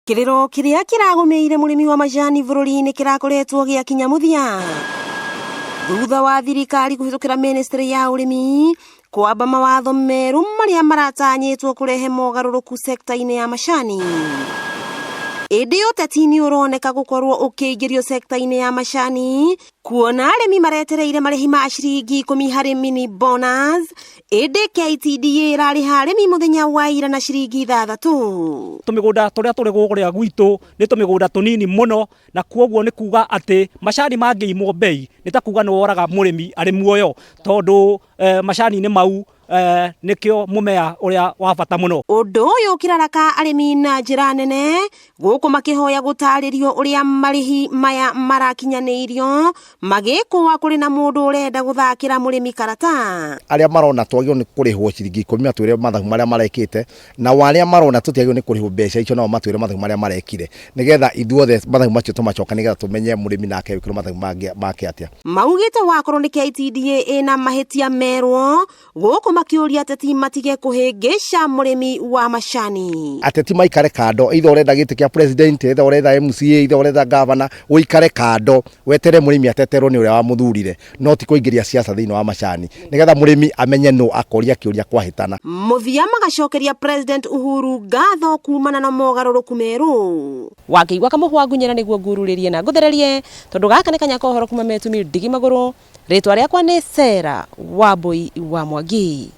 Kĩrĩro kĩrĩa kĩragũmĩire mũrĩmi wa macani bũrũri-inĩ kĩrakoretwo gĩakinya mũthia thutha wa thirikari kũhĩtũkĩra ministry ya ũrĩmi kwamba mawatho merũ marĩa maratanyĩtwo kũrehe mogarũrũku sekta-inĩ ya macani. Ĩndĩ ũteti nĩ ũroneka gũkorwo ũkĩingĩrio sekta-inĩ ya macani kuona arĩmi maretereire marĩhi ma ciringi 10 harĩ mini bonus ĩndĩ KTDA ĩrarĩha arĩmi mũthenya wa ira na ciringi 6. Tũmĩgũnda tũrĩa tũrĩ gũkũrĩa gwitũ nĩ tũmĩgũnda tũnini mũno, na kwoguo nĩ kuga atĩ macani mangĩimwo mbei nĩ ta kuga nĩ woraga mũrĩmi arĩ muoyo, tondũ macani-inĩ mau nĩkĩo mũmea ũrĩa wa bata mũno. Ũndũ ũyũ ũkĩraraka arĩmi na njĩra nene gũkũ makĩhoya gũtarĩrio ũrĩa marĩhi maya marakinyanĩirio magĩkũa kũrĩ na mũndũ ũrenda gũthakĩra mũrĩmi karata. Arĩa marona twagĩrĩirwo nĩ kũrĩhwo ciringi 10 matwĩre mathabu marĩa marekĩte, nao arĩa marona tũtiagĩrĩirwo nĩ kũrĩhwo mbeca icio nao matwĩre mathabu marĩa marekire, nĩgetha ithuothe mathabu macio tũmacoke nĩgetha tũmenye mũrĩmi nake egwĩkĩrwo mathabu make atĩa. Maugĩte wakorwo nĩ KTDA ĩna mahĩtia merwo gũkũ makĩũria ateti matige kũhĩngĩca mũrĩmi wa macani. Ateti maikare kando, either ũrenda gĩtĩ kĩa president, either ũretha MCA, either ũretha governor, ũikare kando wetere mũrĩmi ateterwo nĩ ũrĩa wamũthurire, no ti kũingĩria siasa thĩinĩ wa macani, nĩgetha mũrĩmi amenye nũ akoria kĩũria kwahĩtana. Mũthia magacokeria President Uhuru ngatho kumana na mogarũrũku merũ. Wakĩigua kamũhwa ngunyĩra nĩguo ngururĩrie na ngũthererie, tondũ gaka nĩ kanya ka ũhoro kuma Metumi ndigi magũrũ. Rĩtwa rĩakwa nĩ Sarah Wambui wa Mwangi.